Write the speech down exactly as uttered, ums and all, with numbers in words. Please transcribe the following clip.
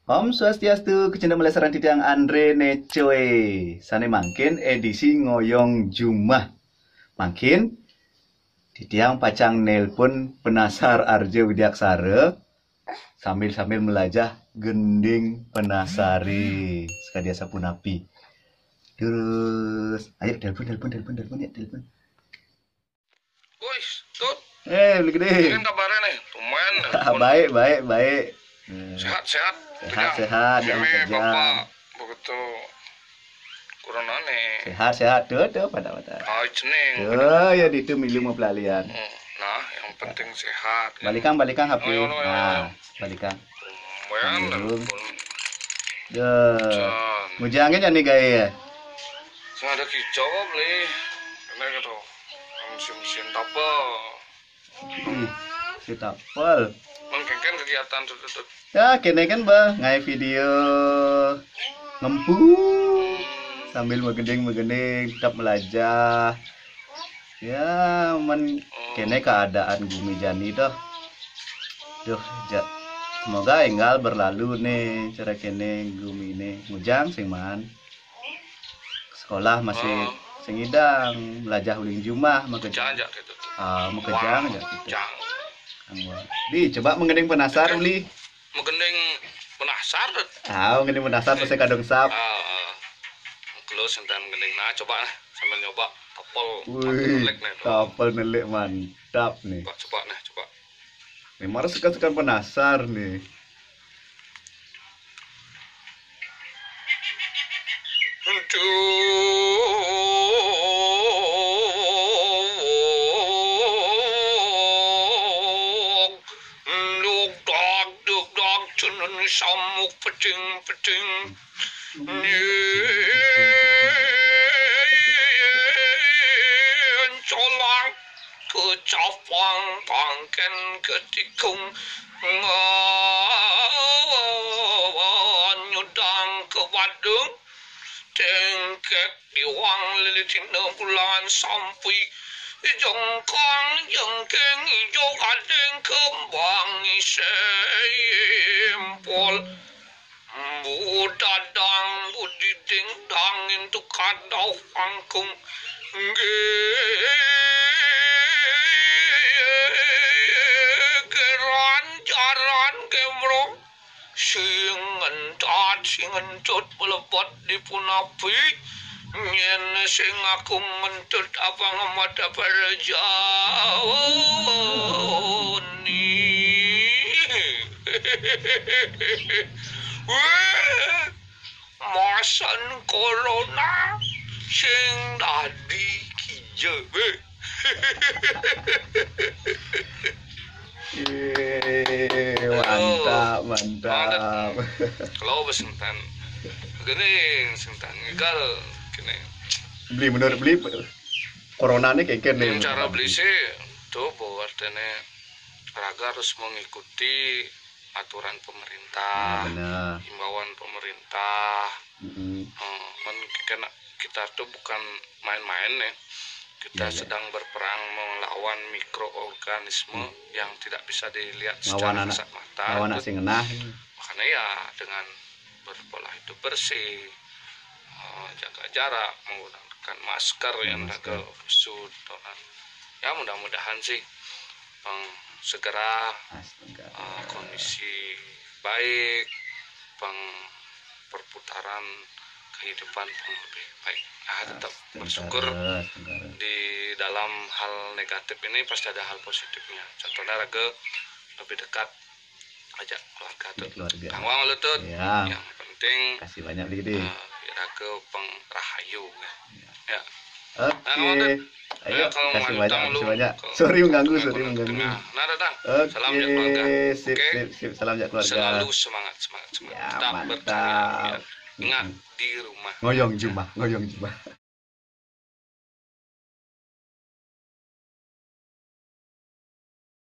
Om Swastiastu, kecunduk malih sareng titiang Andre Necoe. Sane mangkin edisi ngoyong jumah. Mangkin titiang pacang nelpon penasar Arja Widiaksara sambil-sambil melajah gending penasare sakadi asapunapi. Terus, ayo telepon, telepon, telepon, telepon, ya, telepon. Wis, Tut. Eh, Beli Gede. Ini kan kabarnya nih, tumben. Baik, baik, baik. Hmm. Sehat, sehat. Sehat, sehat, jangan kerja. Bapak begitu corona nih. Sehat, sehat. Tuh, tuh, pada, pada. Ah, cening. Tuh, ya, di itu milu mau pelalian. Hmm. Nah, yang penting sehat, kan. Balikang, balikang H P. Ayo, ayo, ayo. Nah, balikang. Tumben, telepon. Duh. Jan. Ngujangin ya nih, gaya ya? Sing ada kicau, Beli. Kena gitu. Mesin-mesin tapel. Hmm, si tapel. Mengkengken kegiatan tutut. Ya, kene kan, Bah, ngai video ngempu sambil megending-megending, tetap melajah. Ya, men kene keadaan gumi jani doh. Duh, ja, semoga enggal berlalu nih cara kene gumi nih. Ngujang sing man. Sekolah masih sing idang, melajah uling jumah, makejang. Makejang aja gitu. Ah, makejang aja gitu. Makejang. Di, coba menggending penasar, Uli. Menggending penasar. Ah, menggending penasar, masih kadung sap. Ah, ah. Kalau sentan gending, nah, coba lah, sambil nyoba. Tapel, wih, tapel nelik nih, tuh. Tapel nelik mantap nih. Coba, coba nih, coba. Memang harus suka-suka penasar nih. Duk, duk, duk, duk, duk, cenen samuk, pecing, pecing. Yen colang kecapang pangken ketikung, nyudang ke wadung, tengkek diwang lilitina bulan sampi, jengkang jengkeng ijo gading kembang isempol. Mbu dadang, mbu diding, dangin tukadau pangkung. Nggih, geran jaran gemrong, sing ngentat, sing ngencut, mlebet di punapi. Yen sing aku ngentut abang mata perjaoni. Weh, masan corona sing dadi kija. Weh. Yeay, mantap, mantap. Kalau besentan. Gini, sentan ngegal, gini. Beli, menurut Beli, corona nih kayak gini. Hmm, cara Beli sih, tuh, Bu, artinya raga harus mengikuti aturan pemerintah, himbauan pemerintah. Hmm, men-, kena, kita tuh bukan main-main ya. Kita sedang berperang melawan mikroorganisme yang tidak bisa dilihat secara kasat mata. Lawan anak sing ngenah. Makanya ya dengan berpola hidup bersih, eh, jaga jarak, menggunakan masker yang raga usut, ya, mudah-mudahan sih, pang, segera, eh, kondisi baik, pang, perputaran kehidupan pang lebih baik. Nah, tetap bersyukur di dalam hal negatif ini pasti ada hal positifnya. Contohnya raga lebih dekat ajak keluarga tuh. Ajak keluarga. Kang Wang lu tuh. Ya. Yang penting kasih banyak diri. Eh, raga pang rahayu. Ya. Ya. Oke. Nah, Kang Wang tuh. Ayo, ya, kalau kasih banyak, kasih banyak. Sorry mengganggu, sorry mengganggu. Nah, datang. Oke, salam ajak keluarga. Sip, sip, sip. Salam ajak keluarga. Selalu semangat, semangat, semangat. Ya, tetap mantap. Berkarya, ya. Ingat, di rumah. Ngoyong jumah, ngoyong jumah.